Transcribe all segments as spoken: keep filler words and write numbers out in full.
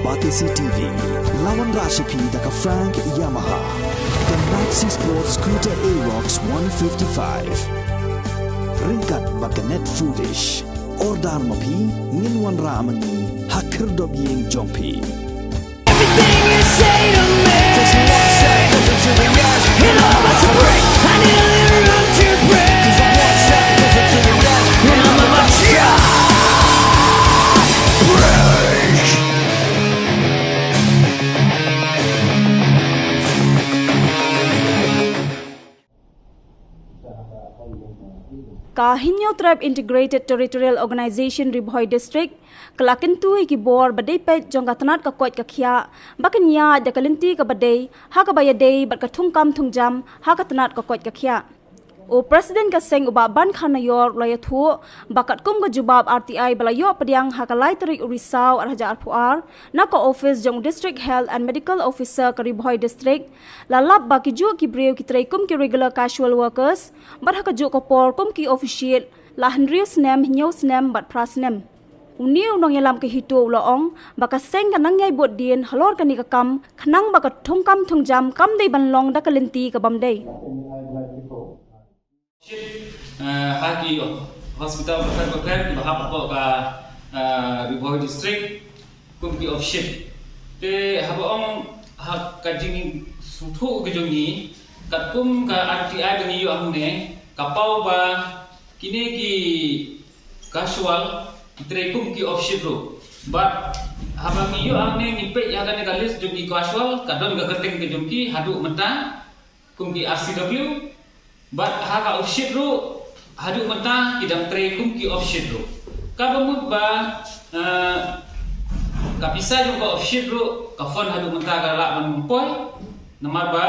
Batesi T V, la wanrah sha phi da ka Frank Yamaha, ka Maxi Sport Scooter Aerox one fifty-five. Ryngkat bad ka Net Foodish. Order ma phi, ngin wanrah ma ngi ha khyrdop ïing jong phi. Everything you say to me, it all must break. I nearly run to break. And I'm about to break. Ka Hynñiewtrep Integrated Territorial Organization Ri Bhoi District ka la kyntu ïa ki bor ba dei peit jong ka tnat ka koit ka khiah ba kin ïaid da ka lynti kaba dei ha kaba ïadei bad ka thungkam thungjam ha ka tnat ka koit ka khiah. U President ka seng u Bah Bankhan Naior u la ïathuh ba katkum ka jubab R T I ba la ïoh pdiang ha ka lai tarik u Risaw ar hajar arphew ar na ka office jong u District Health and Medical Officer ka Ri Bhoi District, la lap ba ki juh ki briew ki trei kum ki regular casual workers bad ha ka juh ka por kum ki officiate la hynriew snem, hynñiew snem bad phra snem. Une u nongïalam ka HITO u la ong ba ka seng ka nang ïai bud dien halor kane ka kam khnang ba ka thungkam thungjam kam dei ban long da ka lynti ka bym dei. Shit, eh, ha ki hospital bapher bapher kiba hap hapoh ka, eh, Ri Bhoi District kum ki off shift. Te haba ong ha ka jingsngewthuh ka jong ngi katkum ka R T I ba ngi ïoh hangne ka paw ba kine ki casual ki trei kum ki off shift ruh. Bad haba ngi ïoh hangne ngi peit ïa kane ka list jong ki casual ka don ka kyrteng ka jong ki haduh mynta kum ki R C W. Bad ha ka off shift ruh haduh mynta ki dang trei kum ki off shift ruh. Kaba mut ba, eh, ka pisa jong ka off shift ruh ka fund haduh mynta ka lah ban poi. Namar ba,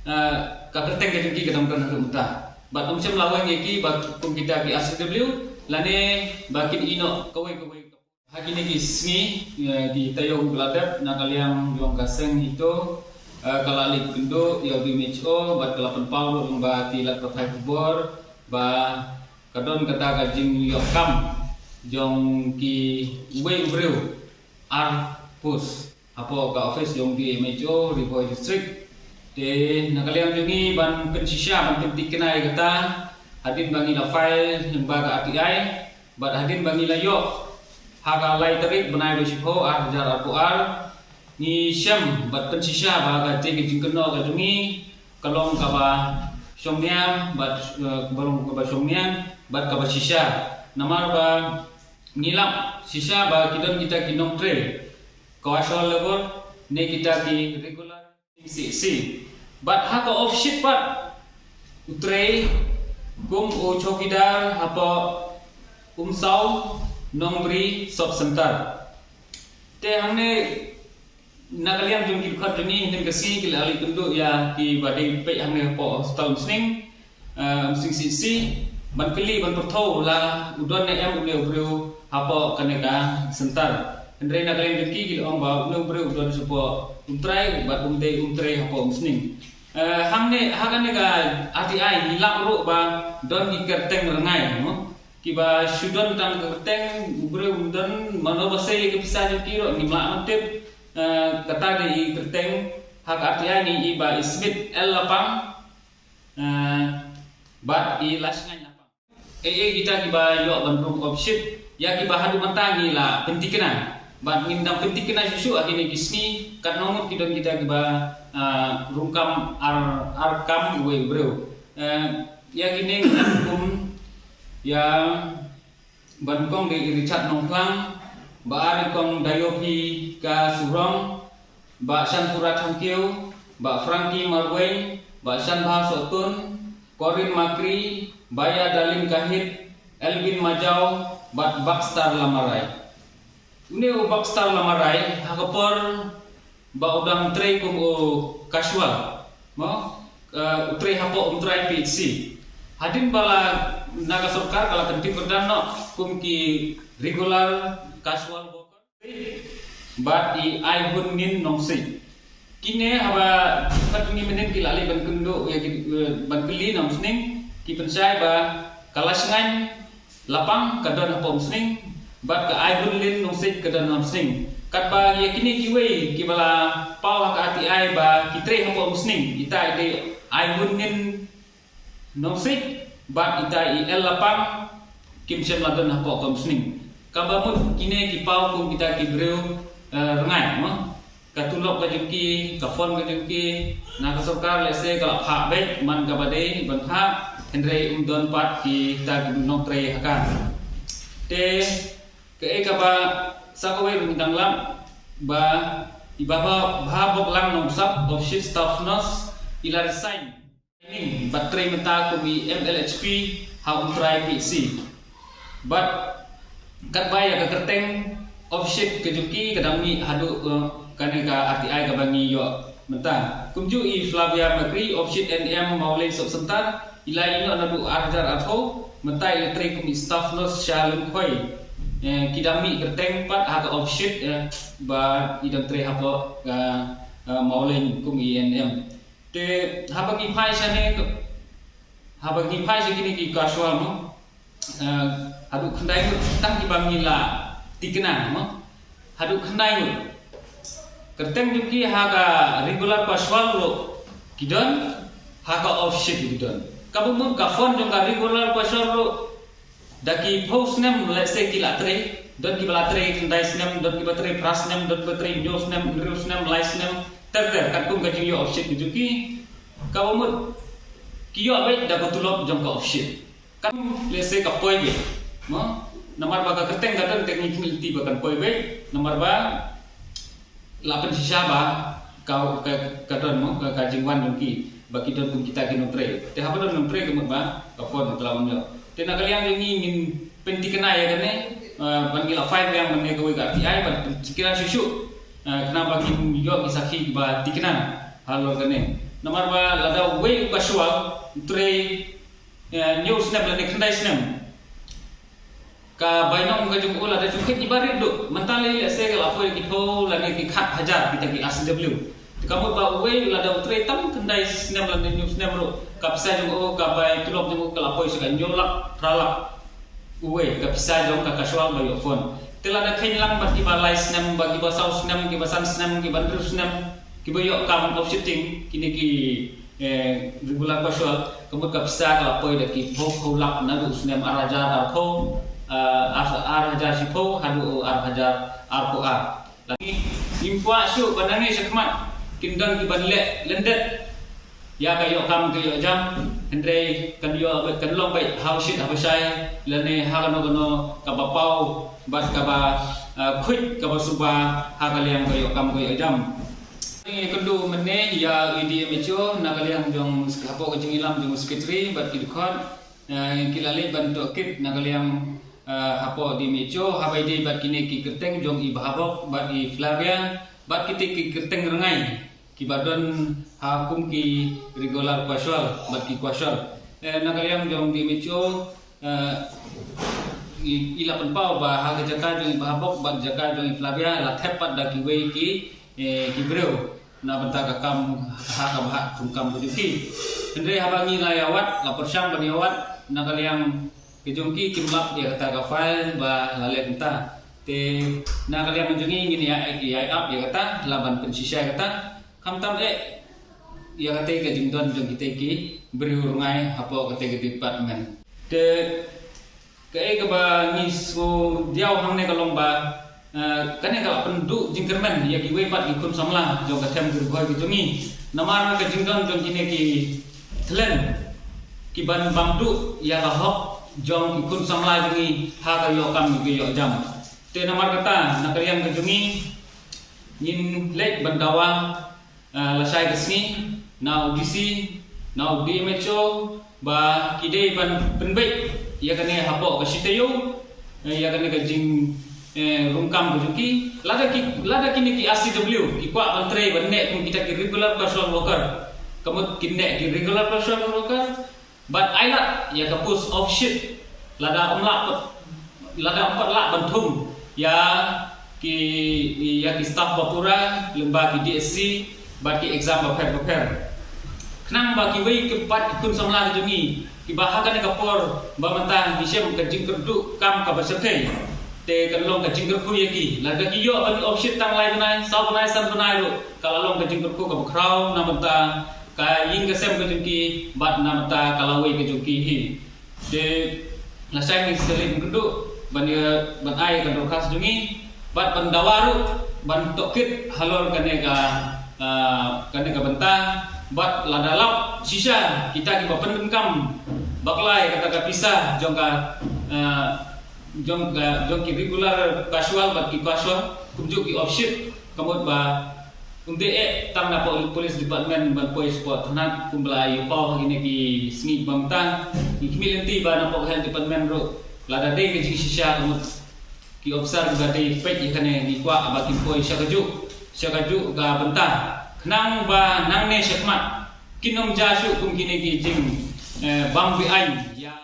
eh, ka kyrteng ka jong ki ka dang don haduh mynta. Bad ym shym la weng ïa ki ba kum kita ki R C W lane ba kin ïeh noh kawei kawei. Ha kine ki sngi, eh, ki taïew ba la dep na ka liang jong ka seng HITO, eh, ka la leit kynduh ïa u D M H O bad ka la pynpaw ruh lyngba ki lad pathai khubor ba ka don kata ka jingïoh kam jong kiwei u briew ar post hapoh ka office jong D M H O Ri Bhoi District. Te na ka liang jong ngi ban pynshisha ban pynthikna ïa kata hadien ba ngi la file lyngba ka R T I bad hadien ba ngi la ïoh ha ka lai tarik bnai ba shiphew ar hajar arphew ar, ngi shem bad pynshisha ba kata ka jingkynnoh ka jong ngi ka long kaba shongnia bad, eh, ka long kaba shongnia bad kaba shisha. Namar ba ngi lap shisha ba ki don kita ki nongtrei casual labour ne kita ki regular C C. Bad ha ka off shift pat u trei kum u chowkidar hapoh Umsaw Nongbri Sub Centre. Te hangne na ka liang jong ki dkhot jong ngi hynnin ka sngi ki la leit kynduh ïa kiba dei peit hangne hapoh hospital Umsning, eh, Umsning C C, ban kylli ban pyrthuh la u don ne em une u briew hapoh kane ka centre. Hynrei na ka liang jong ki ki la ong ba une u briew u don shapoh Umtrai bad um dei um trei hapoh Umsning. Eh, hangne ha kane ka R T I ngi lap ruh ba don ki kyrteng rngai, no? Kiba shu don tang ka kyrteng, u briew um don, mano ba sei ïa ka pisa jong ki ruh ngim lah ban tip. Eh, kata dei i kyrteng ha ka R T I ngi i ba i Smith L Lapang, eh, bad i Lashngaiñ Lapang. Ei ei kita kiba ïoh ban rung off shift ïa kiba haduh mynta ngi la pynthikna. Bad ngim dang pynthikna shuh shuh ha kine ki sngi katno ngut ki don kita kiba, ah, rung kam ar, ar kam uwei u briew. Eh, ïa kine ngi kum ïa ba nyngkong dei i Richard Nongphlang, ba ar i Kong Dayopi ka Surong, ba Shanpura Thangkiew, ba Frankie Marwein, ba Shanbha Sohtun, Corin Makri, ba ïa Dalin Kahit, Elvin Majaw, bad Baxter Lamarai. Une u Baxter Lamarai ha ka por ba u dang trei kum u casual, mo, eh, u trei hapoh Umtrai P H C. Hadien ba la na ka sorkar ka la kyntiew kyrdan noh kum ki regular casual worker. Bad i Aihunngin Nongsiej. Kine haba pat ngi mynnin ki la leit ban kynduh ïa ki, eh, ban kylli na Umsning ki pynshai ba ka Lashngaiñ Lapang ka don hapoh Umsning bad ka Aihunngin Nongsiej ka don ha Umsning. Katba ïa kine kiwei kiba la paw ha ka R T I ba ki trei hapoh Umsning, ita i dei Aibunngin Nongsiej bad ita i L Lapang, kim shym la don hapoh ka Umsning. Kaba mut kine ki paw kum kita ki briew, eh, rngai, mo. Ka tulop ka jong ki, ka phone ka jong ki, na ka sorkar lehse ka la phah beit man kaba dei ban phah, hynrei ym don pat kita ki nongtrei ha ka. Te kaei kaba sa kawei ruh ngi dang lap ba i Bah, Bah, Bhaboklang Nongsap of Shit Staff Nurse i la resign. Bad trei mynta kum i M L H P ha Umtrai P H C. Bad katba ïa ka kyrteng of shit ka jong ki ka dang mih haduh, eh, kane ka R T I kaba ngi ïoh mynta. Kumjuh i Flavia Makri of shit N M Mawleng Sub Center, i la ïoh naduh ar hajar arphew, mynta i la trei kum i staff nurse sha Lynkhoi. Eh, ki dang mih kyrteng pat ha ka of shit, eh, ba i dang trei hapoh ka, eh, Mawleng kum i N M. Te haba ngi phai shane, haba ngi phai sha kine ki casual, mo, eh, haduh khyndai ngut tang kiba ngi la tikna, mo, haduh khyndai ngut. Kyrteng jong ki ha ka regular casual ruh ki don, ha ka off shift ki don. Kaba mut ka phone jong ka regular casual ruh da ki phew snem lehse ki la trei, don kiba la trei khyndai snem, don kiba trei phra snem, don kiba trei hynñiew snem, hynriew snem, lai snem, ter ter, katkum ka jingïoh off shift ka jong ki. Kaba mut ki ïoh beit da ka tulop jong ka off shift. Kan lehse ka poi beit, mo. Namar ba ka kyrteng ka don, te ngi kynti ba kan poi beit, namar ba la pynshisha ba ka, ka, ka don, mo, ka, ka jingwan jong ki ba ki don kum kita ki nongtrei. Te haba don nongtrei ka mut ba ka phone ka la wan ïoh. Te na ka liang jong ngi ngin pyntikna ïa kane, eh, ban ngi la file ïa kane kawei ka R T I ban pyntikna shuh shuh, eh, khnang ba ngin ïoh ki sakhi ba tikna halor kane. Namar ba lada uwei u casual u trei, eh, hynñiew snem lane khyndai snem, ka bainong ka jong u lada ju kit iba rit duh, mynta lei lehse ka la poi ki phew lane ki khat hajar kita ki R C W. Te ka mut ba uwei lada u trei tang khyndai snem lane hynñiew snem ruh, ka pisa jong u, ka bai tulop jong u ka la poi sha ka hynñiew lak, phra lak. Uwei ka pisa jong ka casual ba ïoh phone. Te lada kheiñ lang bad kiba lai snem, bad kiba saw snem, kiba san snem, kiba hynriew snem, kiba ïoh kam off shifting, kine ki, eh, regular casual, ka mut ka pisa ka la poi da ki phew phew lak naduh u snem ar hajar arphew, eh, ar, ar hajar shiphew haduh ar hajar arphew ar. Lane ngim kwah shuh ba nangne shakhmat kin don kiban leh lyndet ïa ka ïoh kam ka ïoh jam, hynrei kan ïoh, kan long beit ha u shit ha u shai, lane ha kano kano kaba paw bad kaba, eh, khuid kaba suba ha ka liang ka ïoh kam ka ïoh jam. Ngi kynduh mynne ïa i D M H O na ka liang jong, hapoh ka jingïalam jong u secretary bad ki dkhot, eh, ki la leit ban tohkit na ka liang, eh, hapoh D M H O, haba ïadei bad kine ki kyrteng jong i Bah Bok bad i Flavia bad kite ki kyrteng rngai kiba don ha kum ki regular casual bad ki casual. Eh, na ka liang jong D M H O, eh, i, i la pynpaw ba ha ka jaka jong i Bah Bok bad jaka jong i Flavia la thep pat da kiwei ki, eh, ki briew na bynta ka kam ha kaba hap jong ka kam ka jong ki. Hynrei haba ngi la ïawad, la pyrshang ban ïawad na ka liang ka jong ki, kim lap ïa kata ka file ba la leh mynta. Te na ka liang ka jong ngi ngin ïa, ïa ap ïa kata, la ban pynshisha ïa kata. Khamtam eh ïa kata ka jingdon jong kita ki briew rngai hapoh kata ka department. Te kaei kaba ngi shu diaw hangne ka long ba, eh, kane ka la pynduh jingkyrmen ïa kiwei pat ki khun samla jong ka them Ri Bhoi ka jong ngi. Namar ka jingdon jong kine ki thlen kiban bam duh ïa ka hok jong ki khun samla jong ngi ha ka ïoh kam ka ïoh jam. Te namar kata na ka liang ka jong ngi ngin leit ban dawa, ah, lashai ka sngi na u D C, na u D M H O, ba ki dei ban pynbeit ïa kane hapoh ka shi taïew, eh, ïa kane ka jing, eh, rung kam ka jong ki. Lada ki, lada kine ki R C W ki kwah ban trei ban neh kum kita ki regular casual worker, ka mut kin neh ki regular casual worker. Bad ai lad ïa ka post of shift lada ym lah, lada ym pat lah ban thung ïa ki, ïa ki staff ba pura lyngba ki D S C bad ki exam bapher bapher. Khnang ba kiwei ki pat ki khun samla ki jong ngi kiba ha kane ka por ba mynta ki shem ka jingkyrduh kam kaba shyrkhei, Te kan long ka jingkyrkhu ïa ki. Lada ki ïoh ban off shift tang lai bnai, saw bnai, san bnai ruh, ka la long ka jingkyrkhu kaba khraw na bynta ka ïing ka sem ka jong ki, bad na bynta ka lawei ka jong ki hi. Te lashai ngi sa leit kynduh ban ïa, ban ai ka dorkhas jong ngi, bad ban dawa ruh ban tohkit halor kane ka, ah, kane ka bynta, bad lada lap shisha kita kiba pyndonkam bakla ïa kata ka pisa jong ka, ah, jong ka, jong ki regular casual bad ki casual, kumjuh ki off shift, ka mut ba un dei eh tang na pol-, police department ban poi shapoh thanat kumba la ïa paw ha kine ki sngi ba mynta. Ngi khmih lynti ba na pdeng health department ruh, lada dei ka jingshisha, ka mut ki officer kiba dei peit ïa kane, ngi kwah ba kin poi sha kajuh, sha kajuh ka bynta, khnang ba nangne shakhmat kin ym jia shuh kum kine ki jing, eh, bam beaiñ ïa